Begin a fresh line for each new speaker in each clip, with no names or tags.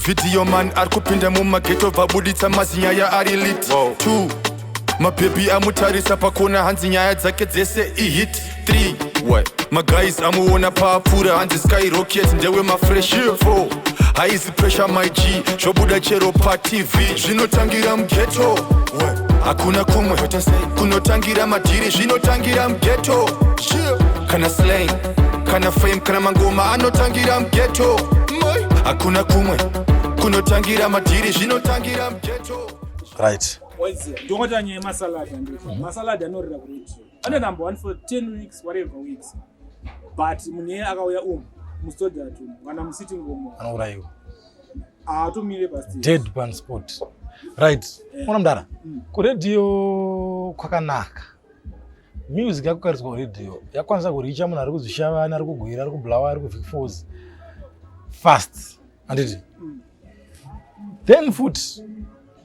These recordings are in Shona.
Video man ari kupinda mumageto, vabuditsa mazinyaya ari lit. 2, mabhebhi amutarisa pakona, hanzi nyaya dzake dzese ihit. 3, maguys amuona paapfuura, hanzi skyrocket, ndewe mafresh. 4, haizi pressure, my G, zvobuda chero paTV. Zvinotangira mughetto, hakuna kumwe kunotangira madhiri, zvinotangira mughetto. Kana slang, kana fame, kana mangoma anotangira mughetto, hakuna kumwe kunotangira madhiri, zvinotangira mughetto.
Right.
Ndongota nyaya yemasalad, anditi masalad anorira kuredio, ane number one for 10 weeks, whatever weeks, but munhu iyeye akauya umu muStodart umu kana musitting room,
Anourayiwa.
Haatomire pastage.
Dead pan spot, right? Ona mudara, kuredhiyo kwakanaka, music yakukaridzwa kuredhiyo yakwanisa kuricha munhu ari kuZvishavane, ari kuGwira, ari kuBulawayo, ari kuVic Falls fast, handiti? Then futi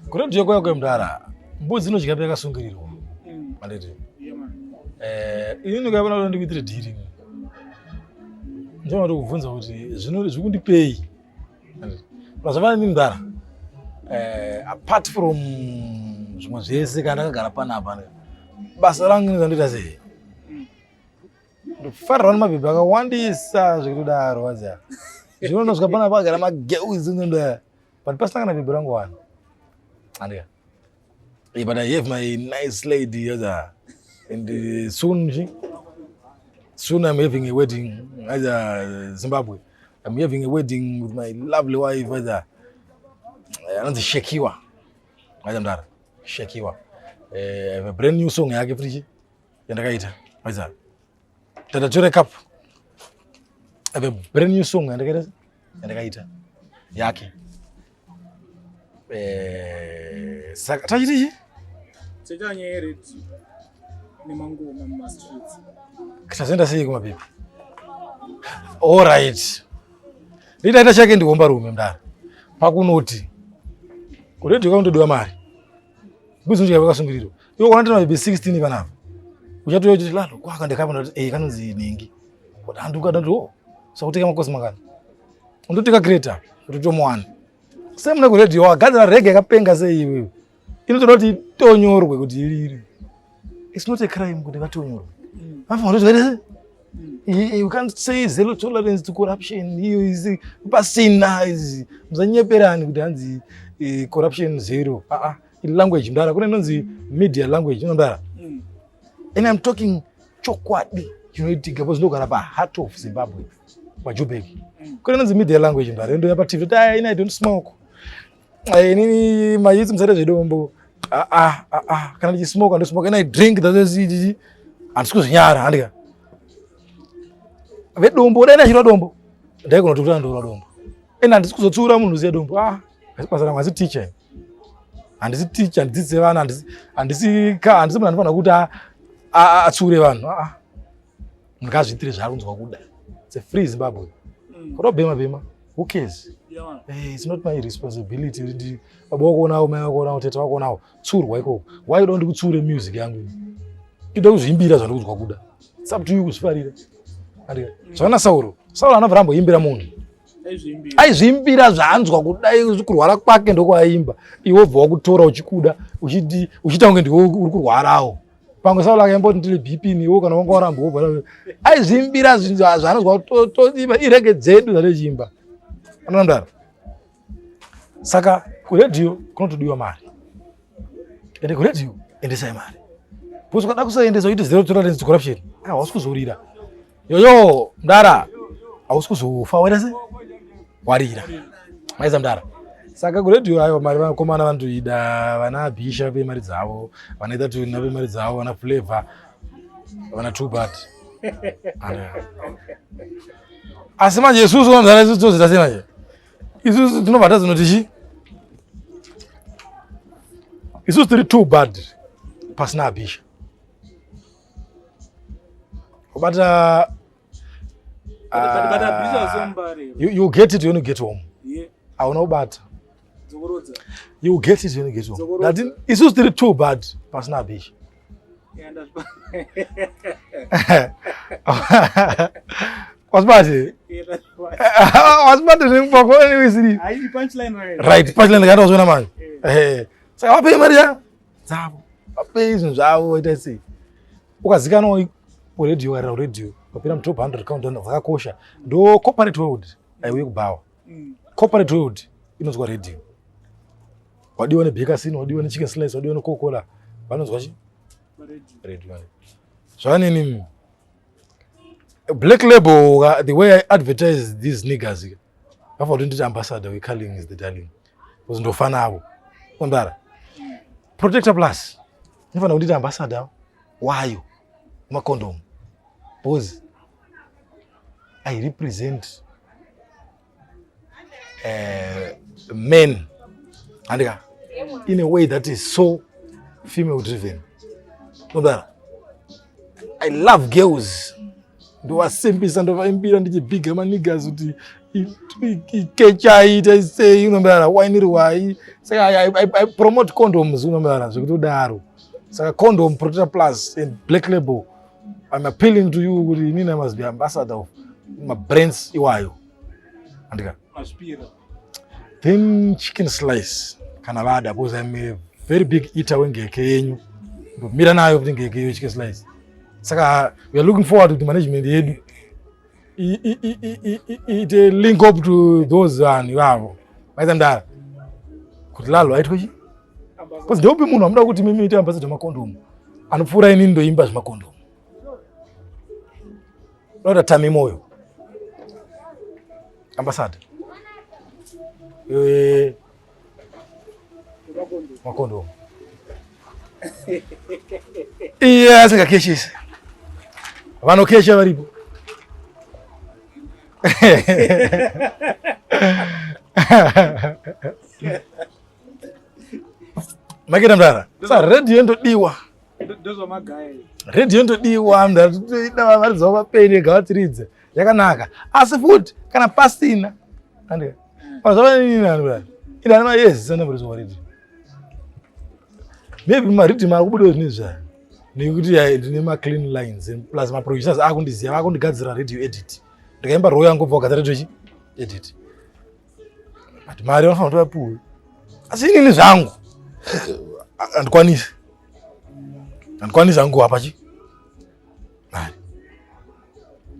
kuredhiyo kwaya kwemudara, mbudzi inodya payakasungirirwa, handiti?
Yeah, man.
Inini kavana kuti ndikuitire dhiri, ndinoda kubvunza kuti zvino zvikundipei? Pazvafana nini mudara, apart from zvimwe zvese, kana ndakagara panapa, basa rangu ndinoita sei? Ndofarirawo nemabhebhi akawandisa zvekutodaro, waziya, zvino ndosvika panapa akagara magirls ndoya, but pasina kana bhebhi rangu wani, andika? But I have my nice lady, yaza, and soon I'm having a wedding as a Zimbabwe. I'm having a wedding with my lovely wife, as a anonzi Shekiwa. Aza mdara Shekiwa. I have a brand new song yake futi yandakaita. Aza. Tatature cup. I have a brand new song yandakaita yake. Saka tachiti chi?
Chaita nyaya yeredio nemangoma mumastreets.
Tazoenda sei kumapepa? Alright. Nditaita chake ndihomba rume mudara. Pakunoti kuredhiyo kakundodiwa mari. Mbudzi unodya pakasungirirwa. Iwe ukaona tina maBB 16 panapa. Uchatouya uchiti lalo kwaka ndakapa, ndati kanonzi ningi. Handuka ndati, oh, sakuteka makosi mangani. Undoteka greater kuti tomuwana. Same nekuredhiyo, wagadzira reggae yakapenga sei iwewe. Inotoda kuti itonyorwe kuti irire. It's not a crime kuti vatonyorwe. Vafanira kuti vaite sei? You can't say zero tolerance to corruption. Iyo is pasina izi. Musanyeperani kuti hanzi corruption zero. Ah ah, language mdara, kune inonzi media language inondara. And I'm talking chokwadi chinoitika because ndogara pa heart of Zimbabwe, paJoburg. Kune inonzi media language mdara, ndoya pa TV kuti, "Ah, ini I don't smoke. Inini mayouth musaite zvedombo. Ah ah ah ah, kana ndichismoka ndosmoka, and I drink, that's it. Handisi kuzvinyara, handika? Vedombo, dai ndachirwa dombo ndaigona kuti ndorwa dombo, ende handisi kuzotsiura munhu uziya dombo. Ah, hasi basa rangu, hasi teacher, handisi teacher, handidzidzise vana, handisi munhu anofanira kuti atsiure vanhu. Ah, munhu ngazviitire zvaari kunzwa kuda. It's a free Zimbabwe. Kuda bhema, bhema, who cares?
Yeah, man.
It's not my responsibility kuti baba wakuonawo, mai vakuonawo, tete vakuonawo, tsurwa ikoko. Why uda ndikutsiure music yangu? Ida kuzviimbira zvandikuzwa kuda. It's up to you kuzvifarira. Andika zvakana Sauro, Sauro anobva ramboimbira munhu.
Aizviimbira.
Aizviimbira zvaanzwa kudai, kurwara kwake ndokwaimba. Iwe wobva wakutora uchikuda, uchiti uchiita kunge ndiwe uri kurwarawo. Pamwe Sauro akaimboti ndine BP, niwo kana wanga waramba wobva aizviimbira zvinhu zvaanozwa, toimba ireggae dzedu dzatochiimba, anondaro. Saka kuredhiyo kunotodiwa mari, ende kuredhiyo endesai mari, because ukada kusaendesa uite zero tolerance to corruption, hausi kuzorira yoyo mdara, hausi kuzofa waita se warira maiza mdara. Saka kuredhiyo ayo mari vakomana vanotoida, vana Bhisha vemari dzavo, vanaita tuna vemari dzavo, vana Flavor, vana Too Bad. Asi manje isusu vanzara, isusu tozita sei manje? Isusu tinobva tazinoti chi isusu tiri too bad pasina abhisha kubata.
But Abhisha sombare.
You get it when you get home. Hauna kubata.
Dzokorodza.
You get it when you get home.
Dzokorodza.
Ndati isusu tiri too bad pasina abhisha.
Yeah,
Wasibati.
Yeah, ndazvipa.
Wasibate nemupako anyway.
Haidi punchline right.
Right, punchline ndakaenda kuzviona manje. Eh. Saka vapei mari ya dzavo. Vapei zvinhu zvavo ita sei. Ukazikanwa kuredhiyo ukarira kuredhiyo ukapinda mutop 100 countdown zvakakosha. Ndo corporate world aiuye kubhawa. Corporate world inonzwa redhiyo. Wadiwa nebhekasini, wadiwa nechicken slice, wadiwa necoca-cola. Vanonzwa chi? Radio. Zvanini Black Label, the way I advertise these niggas, vafa kuti nditi ambassador weCarling is the darling. Because ndofana avo. Kondara. Protector Plus. Ndinofanira kunditi ambassador wayo macondom. Because I represent men andika in a way that is so female driven. Kondara. I love girls. Ndovasimbisa, ndovaimbira ndichibhiga manigas kuti ikechai ita sei unomberana wainiri wai. Saka I promote condoms unomberana zvekutodaro. Saka condom, Protector Plus and Black Label, I'm appealing to you kuti inini I must be ambassador of mabrands iwayo. Andika.
Mazvipira.
Then chicken slice kana vada, because I'm a very big eater wengeke yenyu. Ndomira nayo kuti ngeke iyo chicken slice. Saka we are looking forward kuti management yedu iite link up to those vanhu ivavo. Maita ndara. Kuti lalo aitwe chi? Because ndeupi munhu amuda kuti mimi ite ambassador makondomu anopfuura inini ndoimba zvemakondomu. Unoda Tami Moyo. Ambassador. Makondomu. Iye asingakeshisi. Vanokesha varipo. Maketa mdara. Sa radio ndodiwa.
Ndozvamagaya.
Radio ndodiwa mdara. Toida mari dzavo vapeni gavatiridze. Yakanaka. Asi futi kana pasina. Andika. Pazava nini nani mdara. Ina ana yes sana muridzo wa radio. Maybe mariddim ari kubuda zvinezvi aya. Nekuti ndine ma clean lines and plus ma producers akundiziva vakundigadzira radio edit. Ndikaimba roho yangu bva kugadzira radio chi edit. But mari vanofanira kuti vapuwe. Asi inini zvangu handikwanisi. Handikwanisi hangu apa chi. Mari.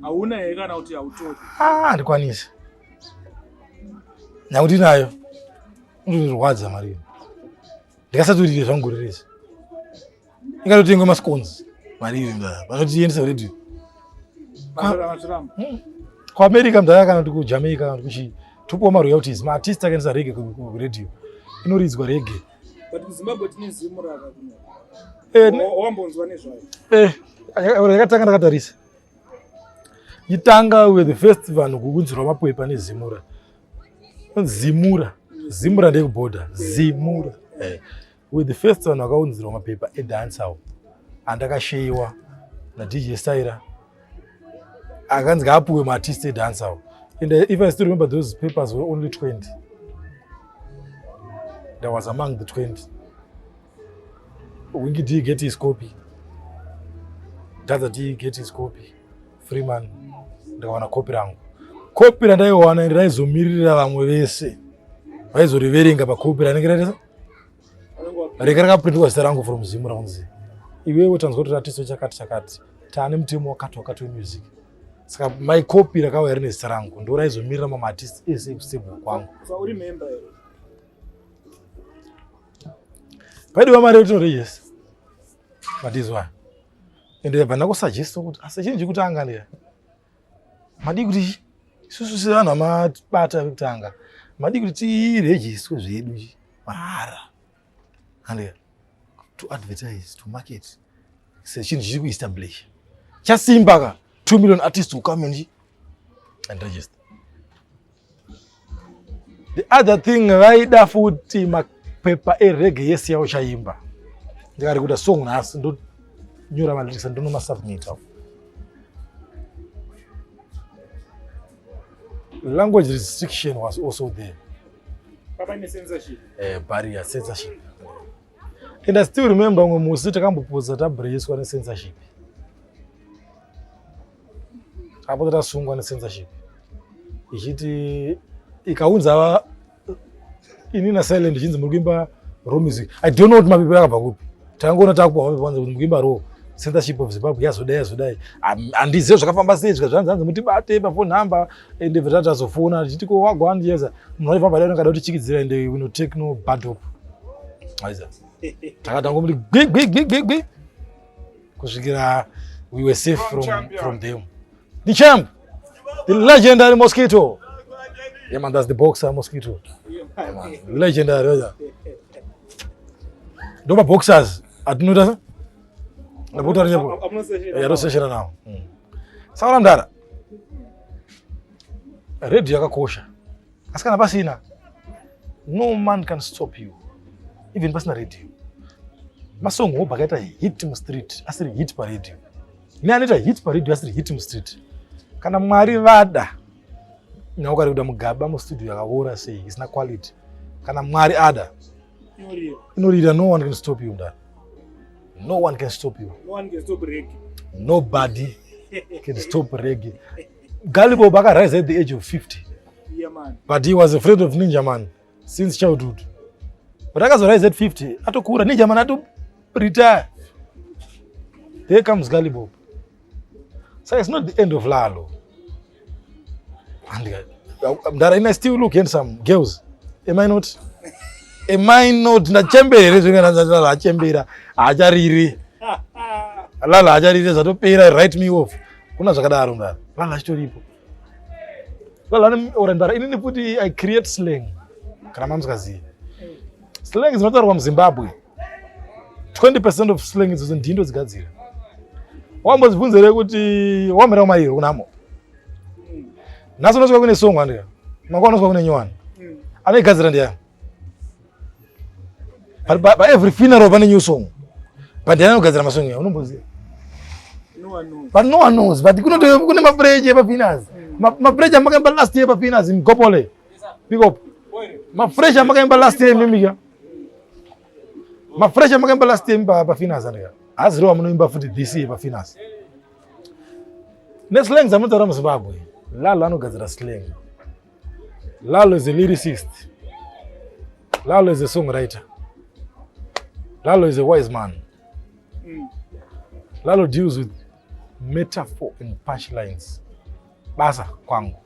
Hauna here kana kuti hautori?
Ah, handikwanisi. Nyakuti nayo. Inondirwadza mari iyo. Ndikasatorire zvangu gore rese. Ingatotengwa mascones mari iyo mdara. Vanotiendesa radio.
Mazviramba.
KuAmerica mdara kana kuti kuJamaica kana kuti kuchi topuwa maroyalties. Maartist akaendesa reggae kuradio. Inoridzwa reggae.
But kuZimbabwe tine Zimura kuno. Wambonzwa nezvayo?
Yakatanga ndakatarisa. Itanga we the first vanhu kukunzirwa mapepa neZimura. Zimura. Zimura ndeyekubhodha. Zimura. We the first vanhu vakaunzirwa mapepa edancehall andakasheyiwa naDJ Styra. Akanzi ngaapuwe maartist edancehall. And if I still remember, those papers were only 20. I was among the 20. Winky D get his copy. Dada D get his copy. Freeman ndikawana kopi rangu. Kopi randaiwana raizomirira vamwe vese. Vaizoriverenga pakopi ranenge raita reka rakaprintwa zita rangu from Zimura kunzi iwewe tanzwa kuti ratiso chakati chakati taane mutemo wakati wakati wemusic. Saka my copy rakauya rine zita rangu ndo raizomirira mamwe artist ese ekustable kwangu.
So uri member here?
Paidiwa mari yekuti register. Matizwa. Ende bva ndakusuggesta kuti asi chinhu chekutanga ndira. Madii kuti isusu sevanhu vamabata vekutanga madii kuti tirejistwe zvedu mahara. And to advertise, to market. Sechinhu chiri kuestablish. Chasimba ka 2 million artists will come and register. The other thing vaida futi mapepa ereggae yese yavo chaimba. Ndikari kuita song nhasi ndonyora malyrics ndonomasubmit. Language restriction was also there.
Papa ine censorship.
Barrier, censorship. And I still remember umwe musi takambopodza tabhureiswa necensorship. Takapodza tasungwa necensorship. Ichiti ikaunza ini naSilent ichinzi muri kuimba raw music. I don't know kuti mapepa akabva kupi. Tangoona takupa mapepa anzi kuti muri kuimba raw. Censorship of Zimbabwe yazodai yazodai. Handizive zvakafamba sei, zvika zvanzi hanzi mutibate pafone number, ende bva tazofona tichiti ko wagwandiyeza munhu aifamba dai angada kutichikidzira, ende we no take no bad hope. Aiza takatangomuti gwi gwi gwi gwi gwi kusvikira we were safe from them. The champ, the legendary Mosquito. Yeah man, that's the boxer Mosquito. Yeah, man. Legendary. Yeah. Ndo maboxers atinoita ndapota nawo. Saka ndara radio yakakosha, asi kana pasina, no man can stop you. Even pasina radio, masong hobho akaita hit mustreet asiri hit paradio, neanoita hit paradio asiri hit mustreet. Kana Mwari vada, naukari kuda mugaba mustudio yakaora sei, isina quality, kana Mwari ada, inorira. No one can stop you, ndara. No one can stop you.
No one can stop reggae.
Nobody can stop reggae. Galibob akarise at the age of 50.
Yeah, man.
But he was a friend of Ninja Man since childhood, but akazorise at 50 atokura, Ninja Man ato retire, there comes Galibob. So it's not the end of Lalo. And mdara, I still look handsome. Girls, am I not? Am I not? Ndachembera here? Zvinga achembera, haachariri Lala, haachariri, zvatopera, write me off. Kuna zvakadaro, mdara. Lala achitoripo. Lala ora mdara, inini futi I create slang. Kana mamusikazivi, slang dzinotaurwa muZimbabwe, 20% of slang idzodzo ndini ndodzigadzira. Wambozibvunzere kuti wamira kumariro kunamo nhasi unosvika kune song, andika mangwana unosvika kune nyowani, anoigadzira ndiani? Paevery funeral pane new song, but ndiani anogadzira masong ya? Unomboziva?
No one knows.
But no one knows. But kune mapreche epafinas, mapreche amakaimba last year pafinas mgopole, pick up mafresh amakaimba last year mimika, mafresh amakaimba last year pafinas, andika haaziriwo amunoimba futi this year pafinas. Neslang dzamunotaura muZimbabwe, Lalo anogadzira slang. Lalo is a lyricist. Lalo is a songwriter. Lalo is a wise man. Lalo deals with metaphor and punchlines. Basa kwangu.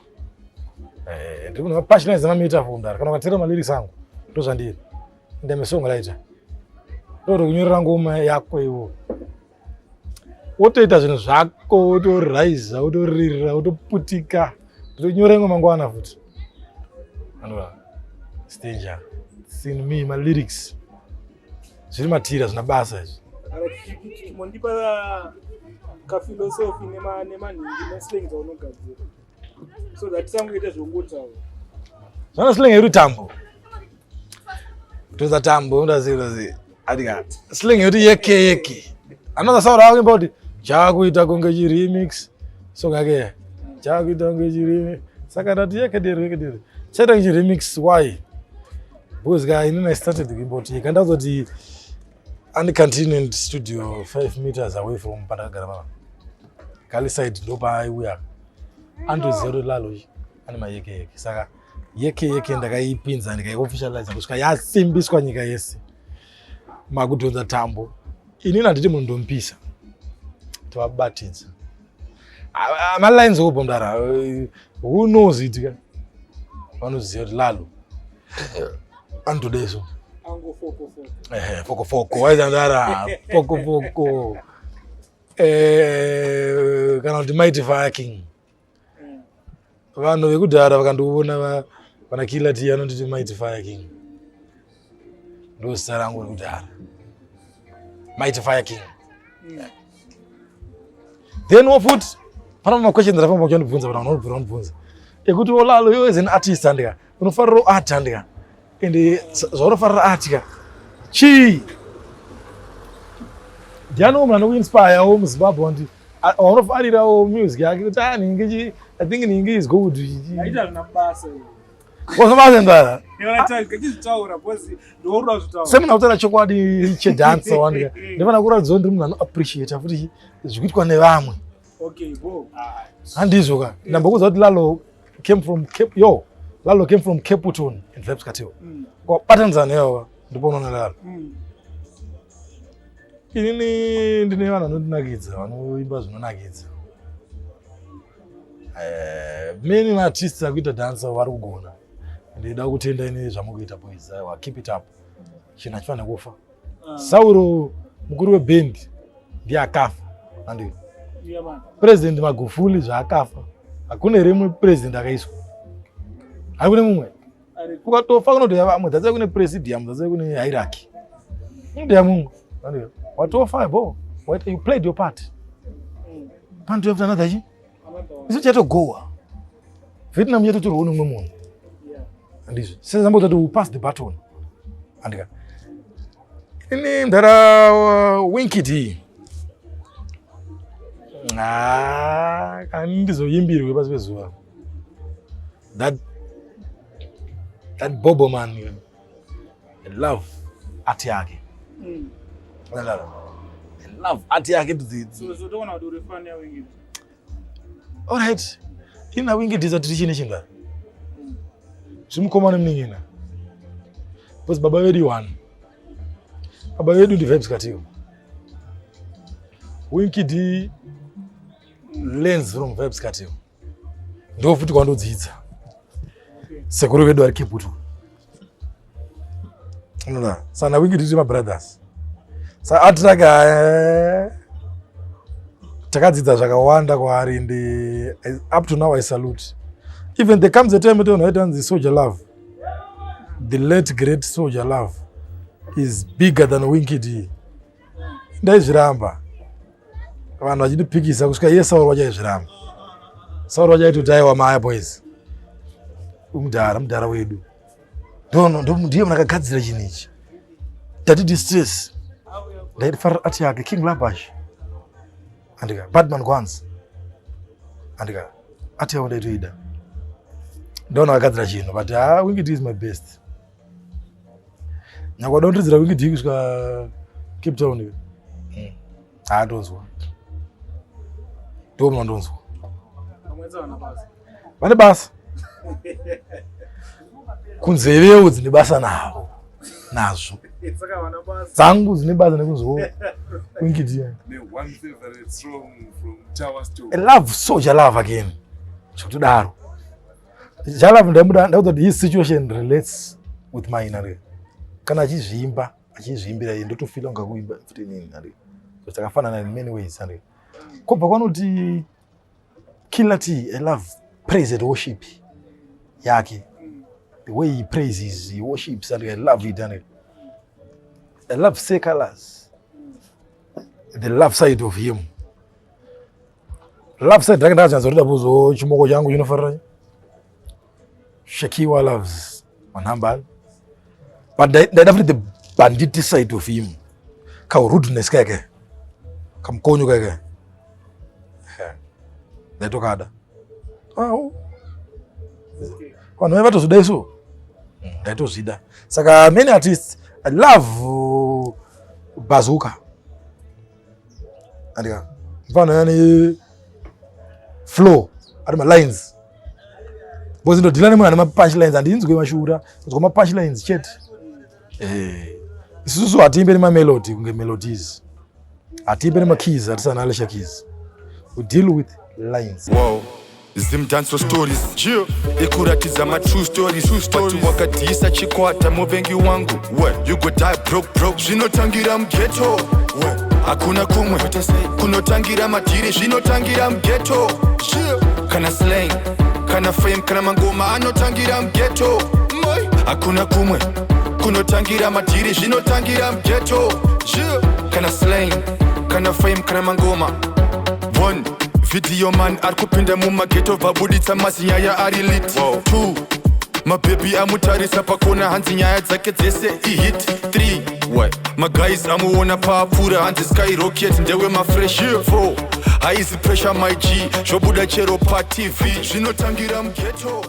Ndiri kuna punchlines nemametaphor, mudara. Kana ukateera malyrics angu, ndozvandiri. Ndame songwriter. Ndotokunyorera ngoma yako iwo. Wotoita zvinhu zvako, wotoraiza, wotoririra, wotoputika. Ndotonyora imwe mangwana futi. Anova stranger. Seen me, my lyrics. Zviri matira, zvina basa izvi.
Mondipa kaphilosophy nemanhingi neslang dzaunogadzira so that tisangoita zvongotaura.
Zvana slang yedu tambo. Toza tambo, undaziva atika slang yedu yeke yeke. Anozasaura kuimba kuti chakuita kunge chiremix. Song yake chakuita kunge chiremix. Saka ndati yeke dero yeke dero. Chaita kunge chiremix, why? Because ka inini I started kuimba kuti yeka ndazoti ane Continent Studio 5 meters away from pandakagara papa. Kali side ndopaaiuya. Andoziva kuti Lalo ane mayeke yeke. Saka yeke yeke ndakaipinza, ndikaiofficialize kusvika yasimbiswa nyika yese. Makudhonza tambo, inini handiti munhu ndomupisa, tovabatidza malines opo, mudara. Who knows it ka, vanoziva kuti Lalo anotodeso.
Ango foko foko.
Ehe, foko foko, waita mudara, foko foko. Kana kuti Mighty Fire King. Vanhu vekudhara vakandiona, vana Killer T anonditi Mighty Fire King. Ndo zita rangu rekudhara, Mighty Fire King. Then wofuti pana maquestions rafamba uchandibvunza, vanhu vanobvira vanobvunza ekuti olalo, iwe as an artist, andika unofarira art, andika ende zvaunofarira art ka, chii, ndiani munhu anokuinspirewo muZimbabwe wandi waunofarirawo music yake kuti ah, ningi I think ningi is good?
Aita zvina basa.
Wazobasa ndara.
Kachizvitaura because ndourura kuzvitaura.
Semunhu akutaura chokwadi chedhansa, wandika ndifana kuratidzawo ndiri munhu anoappreciata futi zvikuitwa nevamwe.
Okay, go.
Handizvo ka, ndambokuudza kuti Lalo Came from Cape, yo, Lalo came from Capleton and Vybz Kartel. Kwabatanidza nevo ndipo unoona Lalo. Inini ndine vanhu vanondinakidza, vanoimba zvinonakidza. Many artists akuita dance vari kugona. Ndida kutenda ini zvamukuita, boys. Aiwa, keep it up. Chinhu hachifanira kufa. Sauro mukuru webhendi ndiye akafa. Handii.
Yeah, man.
President Magufuli zvaakafa, hakuna here mumwe president akaiswa? Hakune mumwe. Ukatofa kunotoya vamwe. Dzadzai kune presidium, dzadzai kune hierarchy, unotoya mumwe. Handii. Watofa bo, waita, you played your part. Panotoya futi another chi
Another one.
Isu chatogowa Vietnam, chatotorwawo nemumwe munhu. Handizvo sezambotati we pass the baton, andika. Ini mdara Winky D, ah, kana ndizoyimbirwe pasi pezuva, that bobo man, I love art yake. I love art yake.
So toona kuti uri fan yaWinky.
Alright, ina Winky D tiri chine chingari zvimukoma nemunin'ina, because baba vedu one, baba vedu ndi Vybz Kartel. Winky D learns from Vybz Kartel, ndo futi kwandodzidza. Sekuru vedu vari Capleton. Unoona, sana Winky D tiri mabrothers, sa atiraka takadzidza zvakawanda kwaari. Ndi up to now I salute. Even there comes a time kuti vanhu vaiti vanzi Soul Jah Love, the late great Soul Jah Love is bigger than Winky D. Ndaizviramba, vanhu vachindipikisa, kusvika iye Sauro vachaizviramba. Sauro vachaitoti, "Aiwa, maya boys, mudhara, mudhara wedu ndiye munhu akagadzira chinhu ichi." Daddy Distress, ndaifarira art yake. King Labash, andika, Badman Kwanz, andika, art yavo ndaitoida. Ndaona akagadzira chinhu, but ha, Winky D is my best. Nyakwada kundiridzira Winky D kusvika Cape Town iyo. Ha, ndonzwa, ndo munhu wandonzwa.
Vamwedza vana basa.
Vane basa kunzevewo, dzine basa navo nazvo.
Saka vana basa.
Dzangu dzine basa nekunzwawo Winky D.
The one favorite song from Tower Stone.
I love Soul Jah Love again, zvekutodaro. Jah Love ndaimuda, ndakuti kuti his situation relates with mine, ari kana achizviimba, achizviimbira iye, ndotofila kunga kuimba futi inini, ari because takafanana in many ways, ari kobva kwanoti Killer T. I love praise and worship yake, the way he praises, he worships, and I love it. And I love Seh Calaz, the love side of him, love side rake ndakazonyatsorida buzo. Chimoko changu chinofarira Shakiwa loves manhambani, but ndaida futi the banditi side of him, kaurudeness keke, kamukonyo keke, ndaitokada. Au vanhu vai vatozvida isu, ndaitozvida. Saka many artists I love. Bazooker, andika, mfana yani flow ari malines, because ndodhila nemunhu ane mapunch lines. Handinzwe mashura, nzwa mapunch lines chete. Isusu hatiimbe nemamelody kunge melodies, hatiimbe nemakeys, hatisana Alicia Keys. We deal with lines.
Wow. Zimdanso stories ikuratidza matrue stories, but wakadhisa chikwata muvengi wangu, we you go die broke broke. Zvinotangira mughetto, hakuna kumwe kunotangira madhiri, zvinotangira mughetto. Kana slang, kana fame, kana mangoma anotangira mughetto, hakuna kumwe kunotangira madhiri, zvinotangira mughetto. Kana slang, kana fame, kana mangoma. One video man ari kupinda mumaghetto, vabuditsa mazinyaya ari lit. Two mabhebhi amutarisa pakona, hanzi nyaya dzake dzese ihit. 3 maguys amuona paapfuura, hanzi skyrocket, ndewe mafresh. 4 haizi pressure, my G, zvobuda chero paTV, zvinotangira mughetto.